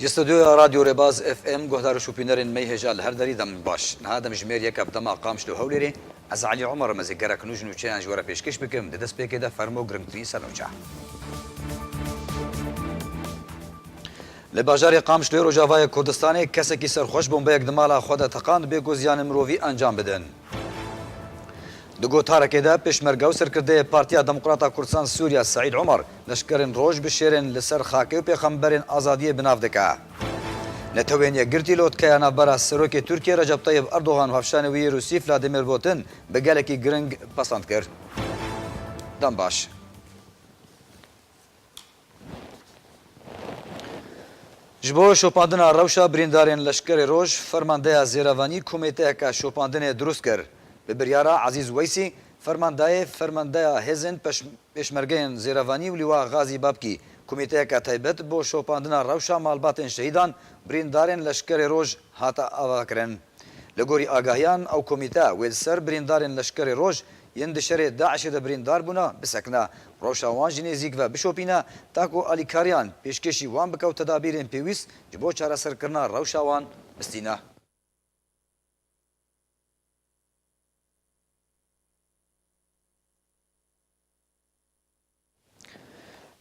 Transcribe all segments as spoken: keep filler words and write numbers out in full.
Ji stûdyoya Radyo Rêbaz F M, guhdar û şopînerên me yê hêja li her derî, dem baş. Niha demjimêr yek e bi dema Qamişlo Hewlêrê. Ez Elî Omer im, ez ê gerek nû ji nûçeyan ji we re pêşkêş bikim. Di destpêkê de fermo girîngtirîn ser nûçe. Li bajarê Qamişloyê Rojavayê Kurdistanê kesekî serxweş bombeyek di mala xwe de teqand, bê ku ziyanê mirovî encam bidin. Di gotarekê de pêşmerge û serkirdeyê Partiya Demokrata Kurdistan Sûriya Seîd Omer leşkerên roj bi şêrên li ser xakê û pêxemberên azadiyê bi nav dike. Netewên Yekgirtî lotkeya navbera serokê Tirkiyê Recep Tayyip Erdogan û hevşanê wî yê Rûsî Vladimir Putin bi gelekî giring pesend kir. Dem baş. Ji bo şopandina rewşa birîndarên Leşkerê Roj, fermandeya Zêrevanî komîteyeke şopandinê dirust kir. Bi biryara Ezîz Weysî, fermandayê Fermandeya Hêzên Peş-, Pêşmergeyên Zêrevanî û Lîwa Xazî Babkî, komîteyeke taybet bo şopandina rewşa malbatên şehîdan, birîndarên Leşkerê Roj hate avakirin. Li gorî agahiyan, ew komîte wê li ser birîndarên Leşkerê Roj yên di şerê DAIŞê de birîndar bûne bisekine, rewşa wan jî nêzîk ve bişopîne, ta ku alîkariyan pêşkêşî wan bike û tedabîrên pêwîst ji bo çareserkirina rewşa wan bistîne.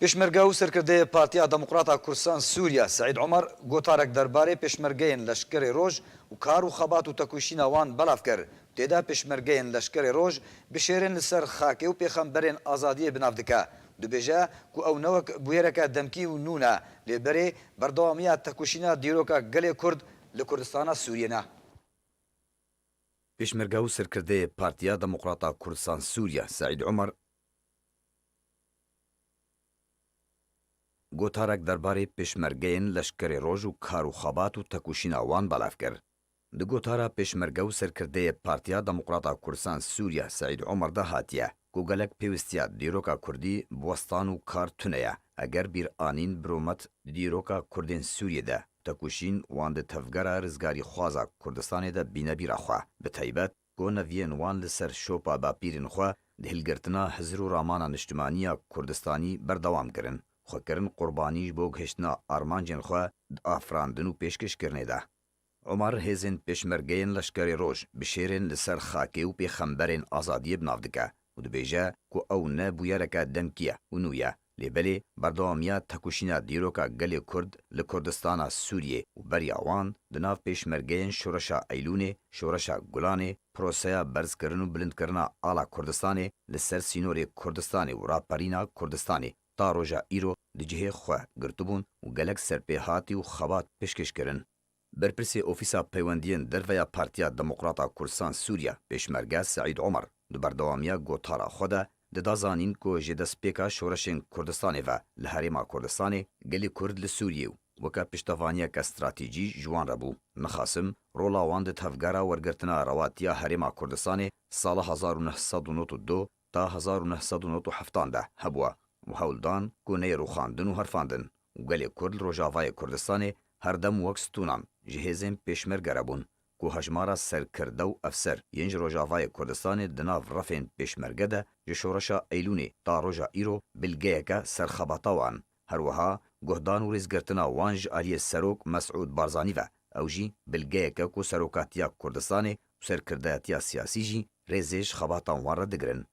Pêşmerge û serkirdeyê Partiya Demokrata Kurdistan Sûriye Seîd Omer gotarek derbarê pêşmergeyên Leşkerê Roj û kar û xebat û tekoşîna wan belav kir. Tê de pêşmergeyên Leşkerê Roj bi şêrên li ser xakê û pêxemberên azadiyê bi nav dike. Dibêje ku ew ne wek bûyereke demkî û nû ne, lê berê berdewamiya tekoşîna dîroka gelê Kurd li Kurdistana Sûriyê ne. Pêşmerge û serkirdeyê Partiya Demokrata Kurdistan Sûriye Seîd Omer gotarek derbarê pêşmergeyên Leşkerê Roj û kar û xebat û tekoşîna wan belav kir. Di gotara pêşmerge û serkirdeyê Partiya Demokrata Kurdistan Sûriye Seîd Omer de hatiye ku gelek pêwistiya dîroka kurdî bi westan û kar tune ye. Eger bîr anîn biromet di dîroka kurdên Sûriyê de tekoşîn wan di tevgera rizgarîxwaza Kurdistanê de bîne bîra xwe. Bi taybet ku neviyên wan li ser şopa bapîrên xwe di hilgirtina hizir û ramana niştimanî ya Kurdistanî berdewam kirin, xwe kirin qurbanî ji bo gihiştina armancên xwe di afirandin û pêşkêşkirinê de. Omer hêzên pêşmergeyên Leşkerê Roj bi şêrên li ser xakê û pêxemberên azadiyê bi nav dike û dibêje ku ew ne bûyereke demkî ye û nû ye, lê belê berdewamiya tekoşîna dîroka gelê Kurd li Kurdistana Sûriyê û beriya wan di nav pêşmergeyên Şoreşa Eylûnê, Şoreşa Gulanê, proseya berzkirin û bilindkirina ala Kurdistanê li ser sînorê Kurdistanê û raperîna Kurdistanê ta roja îro di cihê xwe girtibûn û gelek serpêhatî û xebat pêşkêş kirin. Berpirsê Ofîsa Peywendiyên Derve ya Partiya Demokrata Kurdistan Sûriye, Pêşmerge Seîd Omer, di berdewamiya gotara xwe de dida zanîn ku ji destpêka şoreşên Kurdistanê ve li Herêma Kurdistanê gelê Kurd li Sûriyê û weke piştevaniyeke stratejî ji wan re bû. Nexasim, rola wan di tevgera wergirtina rewatiya Herêma Kurdistanê sala hezar û neh sed û nod û du ta hezar û neh sed û nod û heftan de hebûye û hewl dan ku neyê rûxandin û herfandin û gelê Kurd li Rojavayê Kurdistanê her dem wek stûnan ji hêzên pêşmerge re bûn ku hejmara serkirde û efser yên ji Rojavayê Kurdistanê di nav refên pêşmerge de ji Şoreşa Eylûnê ta roja îro bilgeyeke serxebata wan, her wiha guhdan û rêzgirtina wan ji aliyê Serok Mesûd Barzanî ve, ew jî bilgeyeke ku serokatiya Kurdistanê û serkirdeyatiya siyasî jî rêzê ji xebatan wan re digirin.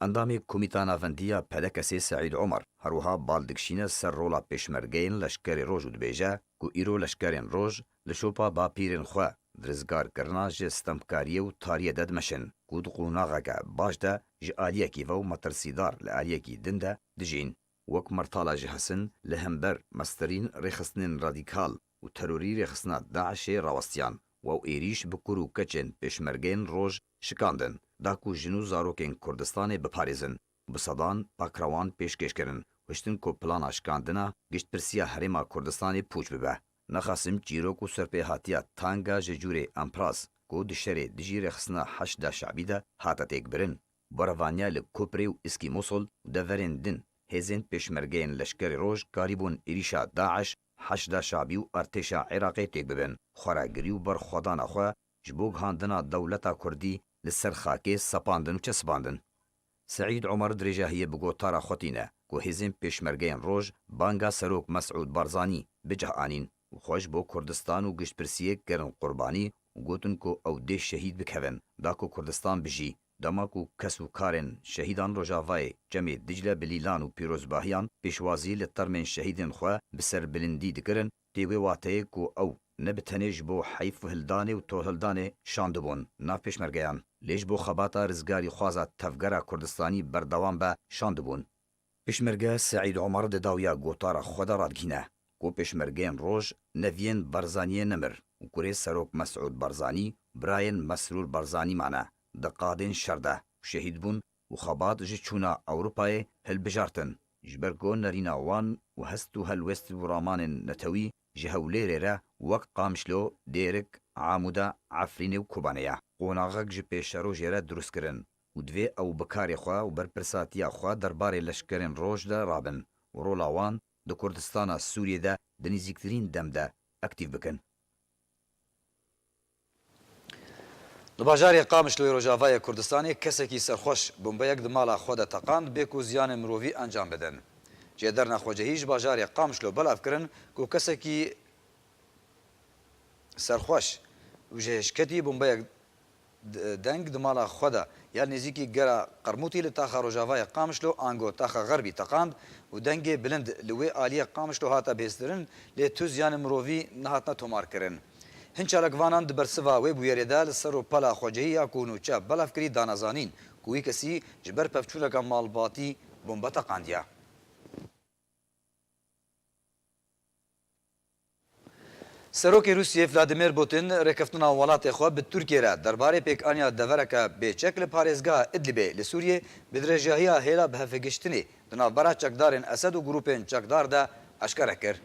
Endamê Komîta Navendî ya P D K S'ê Seîd Omer her wiha bal dikişîne ser rola pêşmergeyên Leşkerê Roj û dibêje ku îro Leşkerên Roj li şopa bapîrên xwe di rizgarkirina ji stemkariyê û tariyê de dimeşin ku di qonaxeke baş de ji aliyekî ve û metirsîdar li aliyekî din de dijîn. Wek mertala ji hesin li hember mestirîn rêxistinên radîkal û terorî rêxistina DAIŞê rawestiyan û ew êrîş bi kur û keçên pêşmergeyên Roj şikandin, da ku jin û zarokên Kurdistanê biparêzin. Bi sedan pakrewan pêşkêş kirin, hiştin ku plana şikandina giştpirsiya Herêma Kurdistanê pûç bibe. Nexasim çîrok û serpêhatiya tanga ji cûrê Empras ku di şerê dijî rêxistina Heşda Şebî de hate têkbirin, berevaniya li Koprê û Îskî Mûsil û deverên din hêzên pêşmergeyên Leşkerê Roj karîbûn êrîşa DAIŞ, Heşda Şebî û artêşa Iraqê têk bibin. Xweragirî û berxwedana xwe ji bo gihandina dewleta Kurdî li ser xakê sepandin û çesibandin. Seîd Omer dirêjahiyê bi gotara xwe tîne ku hêzên pêşmergeyên Roj banga Serok Mesûd Barzanî bi cih anîn. û xwe ji bo Kurdistan û giştpirsiyê kirin qurbanî û gotin ku ew dê şehîd bikevin, da ku Kurdistan bijî. Dema ku kes û karên şehîdan Rojavayê Çemê Dicle bi lîlan û pîrozbahiyan pêşwazî li termên şehîdên xwe bi serbilindî dikirin, tê wê wateyê ku ew ne bi tenê ji bo heyf û hildanê û tohildanê şandibûn nav pêşmergeyan, lê ji bo xebata rizgarîxwaza tevgera Kurdistanî berdewam be şandibûn. Pêşmerge Seîd Omer di dawiya gotara xwe de radigihîne ku pêşmergeyên roj neviyên Barzaniyê nemir û kurê Serok Mesûd Barzanî, birayên Mesrûr Barzanî mane di qadên şer de û şehîd bûn û xebat ji çûna Ewropayê hilbijartin, ji ber ku nerîna wan û hest û helwest û ramanên netewî ji Hewlêrê re wek Qamişlo, Dêrik, Amûde, Efrînê û Kobanê ye. Qonaxek ji pêşerojê re dirust kirin û divê ew bi karê xwe û berpirsatiya xwe derbarê leşkerên roj de rabin û rola wan di Kurdistana Sûriyê de di nîzîktirîn dem de aktîf bikin. Li bajarê Qamişloyê Rojavayê Kurdistanê kesekî serxweş bombeyek di mala xwe de teqand, bê ku ziyanên mirovî encam bidin. Jêderna xwecehî ji bajarê Qamişlo belav kirin ku kesekî serxweş û ji hêşketî bombeyek d-, deng di mala xwe de ya li nêzîkî gera Qermûtî li taxa rojavayê Qamişlo ango taxa xerbî teqand û dengê bilind li wê aliyê Qamişlo hate bihêzkirin, lê tu ziyanên mirovî nehatine tomarkirin. Hin çalakvanan di bersiva wê bûyerê de li ser rûpela xwecihî ya ku nûçe belav kirî dane zanîn ku wî kesî ji ber pevçûneke malbatî bombe teqandiye. Serokê Rûsiyê Vladimir Putin rêkeftina welatê xwe bi Tirkiyê re derbarê pêkaniya devereke bêçek li parêzgeha Idlibê li Sûriyê bi dirêjahiya hêla bihevgihiştinê di navbera çekdarên Esed û grûpên çekdar de eşkere kir.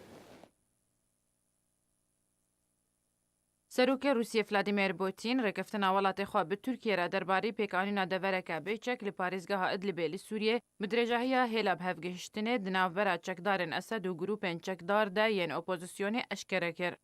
Serokê Rûsiyê Vladimir Putin rêkeftina welatê xwe bi Tirkiyê re derbarê pêkanîna devereke bêçek li parêzgeha Idlibê li Sûriyê bi dirêjahiya hêla bihevgihiştinê di navbera çekdarên Esed û grûpên çekdar de yên opozisyonê eşkere kir.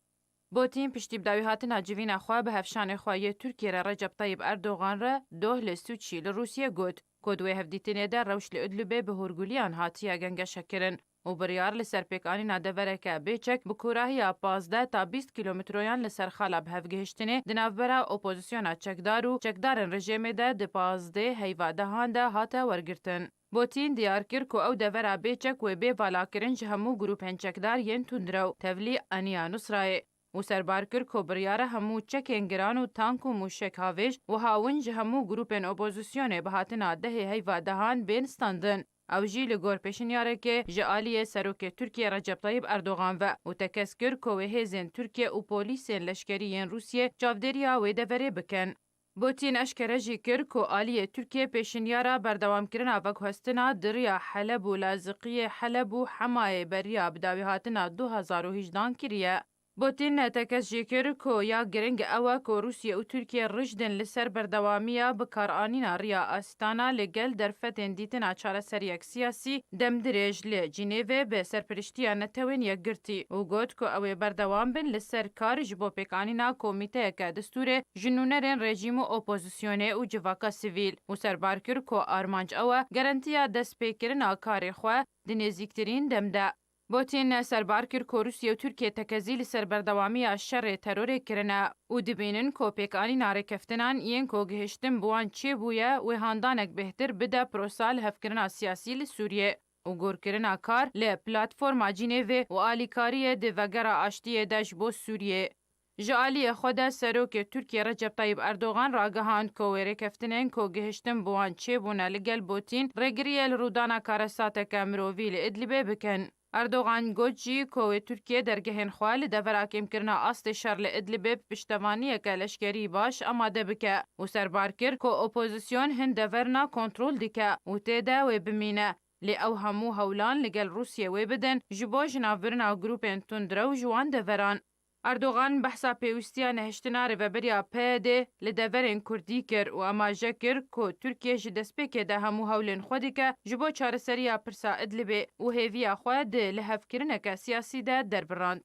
Putin piştî bi dawîhatina civîna xwe bi hevşanê xwe yê Tirkiyê re Recep Tayyip Erdogan re doh li Sûçî li Rûsiyê got ku di wê hevdîtinê de rewş li Idlibê bi hûrguliyan hatiye gengeşekirin û biryar li ser pêkanîna devereke bêçek bi kûrahiya pazdeh ta bîst kîlometroyan li ser xala bihevgihiştinê di navbera opozisyona çekdar û çekdarên rejêmê de di pazdeh heyva dehan de hate wergirtin. Putin diyar kir ku ew devera bêçek wê bê valakirin ji hemû grûpên çekdar yên tundrew, tevlî Eniya Nusrayê. Û serbar kir ku biryar e hemû çekên giran û tank û mûşek havêj û hawin ji hemû grûpên opozisyonê bi hatina dehê heyva dehan bên standin. Ew jî li gor pêşinyarekê ji aliyê Serokê Tirkiyê Recep Tayyip Erdogan ve û tekez kir ku wê hêzên Tirkiye û polîsên leşkerî yên Rûsiyê çavdêriya wê deverê bikin. Putin eşkere jî kir ku aliyê Tirkiyê pêşinyara berdewamkirina veguhestina di riya Heleb û Laziqiyê Heleb û Hemayê beriya bidawîhatina du hezar û hejdehan kiriye. Putin tekez jî kir ku ya giring ew e ku Rûsya û Tirkiye rijdin li ser berdewamiya bikaranîna riya astana li gel derfetên dîtina çareseriyek siyasî demdirêj li Cînêvê bi serpiriştiya Netewên Yekgirtî û got ku ew ê berdewam bin li ser kar ji bo pêkanîna komîteyeke distûrê ji nûnerên rejîm û opozisyonê û civaka sivîl û serbar kir ku armanc ew e garantiya destpêkirina karê xwe di nêzîktirîn dem de. Putin serbar kir ku Rûsya û Tirkiye tekezî li ser berdewamiya şerê terorê kirine û dibînin ku pêkanîna rêkeftinan yên ku gihiştin bi wan çêbûye wê handanek bêhtir bide prosa lihevkirina siyasî li Sûriyê û gorkirina kar li platforma Cînêvê û alîkariyê di vegera aştiyê de ji bo Sûriyê. Ji aliyê xwe de Serokê Tirkiyê Recep Tayyip Erdogan ragihand ku wê rêkeftinên ku gihiştin bi wan çêbûne li gel Putin rêgiriyê li rûdana karesateke mirovî li Idlibê bikin. Erdogan got jî ku wê Tirkiye dergehên xwe li devera kêmkirina astê şer li Idlibê bi piştevaniyeke leşkerî baş amade bike û serbar kir ku opozîsyon hin dever na kontrol dike û tê de wê bimîne. Lê ew hemû hewlan li gel Rûsiyê wê bidin ji bo jinavbirina grûpên tundrew ji wan deveran. Erdogan behsa pêwîstiya nehiştina rêveberiya P Y D'ê li deverên Kurdî kir û amaje kir ku Tirkiye ji destpêkê de hemû hewlên xwe dike ji bo çareseriya pirsa Idlibê û hêviya xwe di lihevkirineke siyasî de derbirand.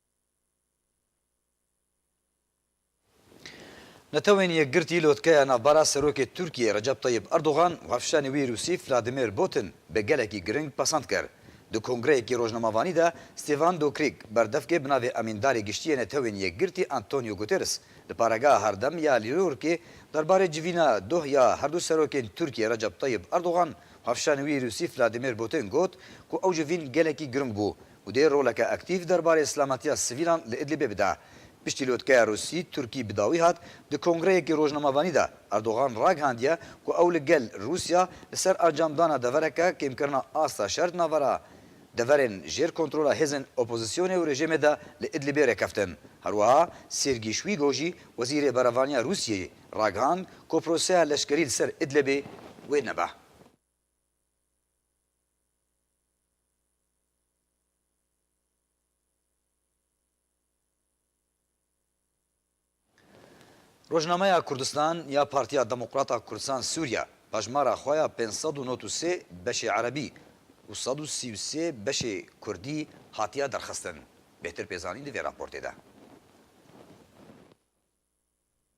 Netewên Yekgirtî lotkeya navbera Serokê Tirkiyê Recep Tayyip Erdogan û hevşanê wî Rûsî Vladimir Putin bi gelekî giring pesend kir. Di kongreyekî rojnamevanî de Stefan Dujarric, berdevkê bi navê Emîndarê Giştî yê Netewên Yekgirtî Antonio Guterres, li paregeha herdem ya New Yorkê derbarê civîna doh ya her du serokên Tirkiyê Recep Tayyip Erdogan û hevşanê wî Rûsî Vladimir Putin got ku ew civîn gelekî giring bû û dê roleke aktîf derbarê silametiya sivîlan li Idlibê bide. Piştî lotkeya Rûsî, Tirkî bi dawî hat. Di kongreyekî rojnamevanî de Erdogan ragihandiye ku ew li gel Rûsya li ser encamdana devereke kêmkirina asta şer di navbera deverên jêr kontrola hêzên opozisyonê û rejîmê de li Idlibê rêkeftin. Her wiha Sergî Şwîgo jî, wezîrê berevaniya Rûsyayê, ragihand ku proseya leşkerî li ser Idlibê wê nebe. Rojnameya Kurdistan ya Partiya Demokrata Kurdistan Sûriye, pejmara xwe ya pênc sed û nod û sê beşê erebî û sed û sî û sê beşê kurdî hatiye derxistin. Bêhtir pêzanîn di vê raportê de.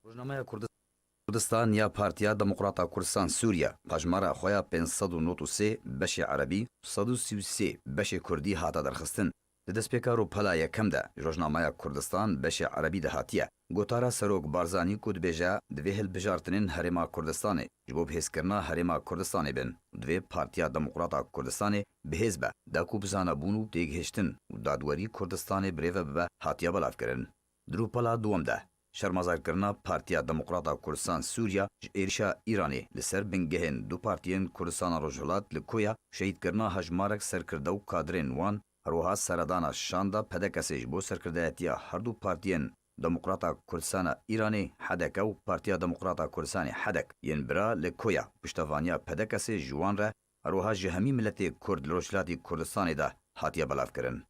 Rojnameya Kurdistan ya Partiya Demokrata Kurdistan Sûriye, pejmara xwe ya pênc sed û nod û sê beşê erebî û sed û sî û sê beşê kurdî hate derxistin. Di destpêka rûpela yekem de, rojnameya Kurdistan beşê erebî de hatiye. Gotara Serok Barzanî ku dibêje, divê hilbijartinên Herêma Kurdistanê ji bo bihêzkirina Herêma Kurdistanê bin û divê Partiya Demokrata Kurdistanê bihêz be, da ku bi zanebûn û têgihiştin û dadwerî Kurdistanê birêve bibe, hatiye belavkirin. Di rûpela duwem de, şermezarkirina Partiya Demokrata Kurdistan Sûriya ji êrişa Îranê li ser bingehên du partiyên Kurdistana Rojhilat li Koya, şehîdkirina hejmarek serkirde û kadirên wan, her wiha seredana şanda P D K S'ê ji bo serkirdeyetiya her du partiyên Demokrata Kurdistana Îranê, H D K, û Partiya Demokrata Kurdistanê, H D K, yên bira li Koya, piştevaniya P D K S'ê ji wan re, her wiha ji hemî miletê Kurd li Rojhilatî Kurdistanê de hatiye belavkirin.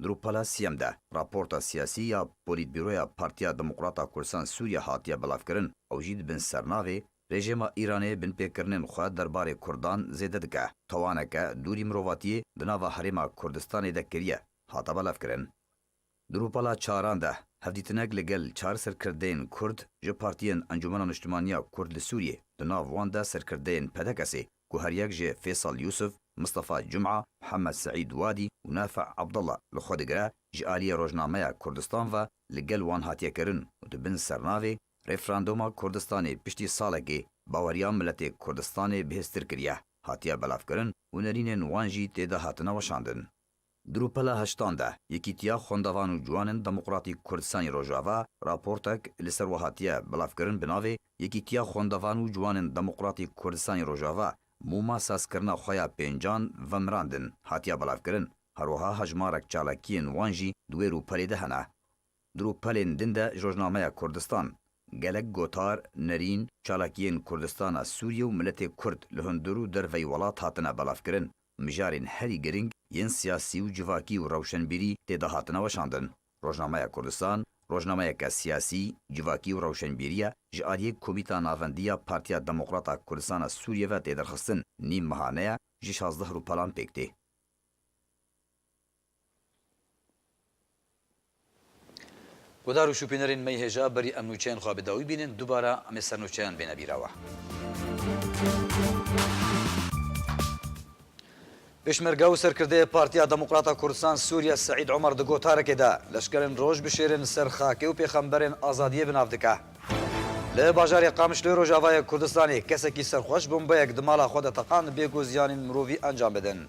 Di rûpela siyem de raporta siyasî ya Polîtbîroya Partiya Demokrata Kurdistan Sûriye hatiye belavkirin. Ew jî di bin sernavê Rejîma Îranê binpêkirinên xwe derbarê Kurdan zêde dike, tawaneke dûrî mirovatiyê di nava Herêma Kurdistanê de kiriye, hate belavkirin. Di rûpela çaran de hevdîtinek li gel çar serkirdeyên Kurd ji partiyên Encûmena Niştimanî ya Kurd li Sûriyê, di nav wan de serkirdeyên P D K S'ê, ku her yek ji Fêsal Yûsif, Mistefa Cuma, Mihemed Seîd Wadî û Nafi Abdullah li xwe digire, ji aliyê Rojnameya Kurdistan ve li gel wan hatiye kirin û di bin sernavê Referanduma Kurdistanê piştî salekê baweriya miletê Kurdistanê bihêztir kiriye, hatiye belavkirin û nerînên wan jî tê de hatine weşandin. Di rûpela heştan de, Yekîtiya Xwendevan û Ciwanên Demokratîk Kurdistanî Rojava raportek li ser we hatiye belavkirin bi navê Yekîtiya Xwendevan û Ciwanên Demokratîk Kurdistanî Rojava mûma sazkirina xwe ya pêncan vemirandin hatiye belavkirin. Her wiha hejmarek çalakiyên wan jî di wê rûpelê de hene. Di rûpelên din de ji Rojnameya Kurdistan, gelek gotar, nerîn, çalakiyên Kurdistana Sûriye û miletê Kurd li hundir û derveyî welat hatine belavkirin. Mijarên herî giring yên siyasî û civakî û rewşenbîrî tê de hatine weşandin. Rojnameya Kurdistan, rojnameyeke siyasî, civakî û rewşenbîrî ye, ji aliyê Komîta Navendî ya Partiya Demokrata Kurdistana Sûriye ve tê derxistin, nîv mehane ye, ji şazdeh rûpelan pêk tê. Guhdar û şopînerên me yê hêja, berî em nûçeyên xwe bi dawî bînin, dubara em ê ser nûçeyan bêne bîra we. Pêşmerge û serkirdeyê Partiya Demokrata Kurdistan Sûriye Seîd Omer di gotarekê de, leşkerên roj bişêrin ser xakê û pêxemberên azadiyê bi nav dike. Li bajarê Qamişloyê Rojavayê Kurdistanê kesekî serxweş bombeyek di mala xwe de teqand bê ku ziyanên mirovî encam bidin.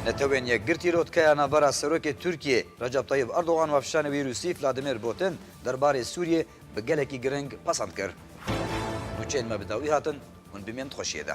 Netewên Yekgirtî lotkeya navbera Serokê Tirkiyê Recep Tayyip Erdogan û hevşanê wî Rûsî Vladimir Putin derbarê Sûriyê bi gelekî giring pesend kir. Nûçeyên me bi dawî hatin, hûn bimînin di xweşiyê de.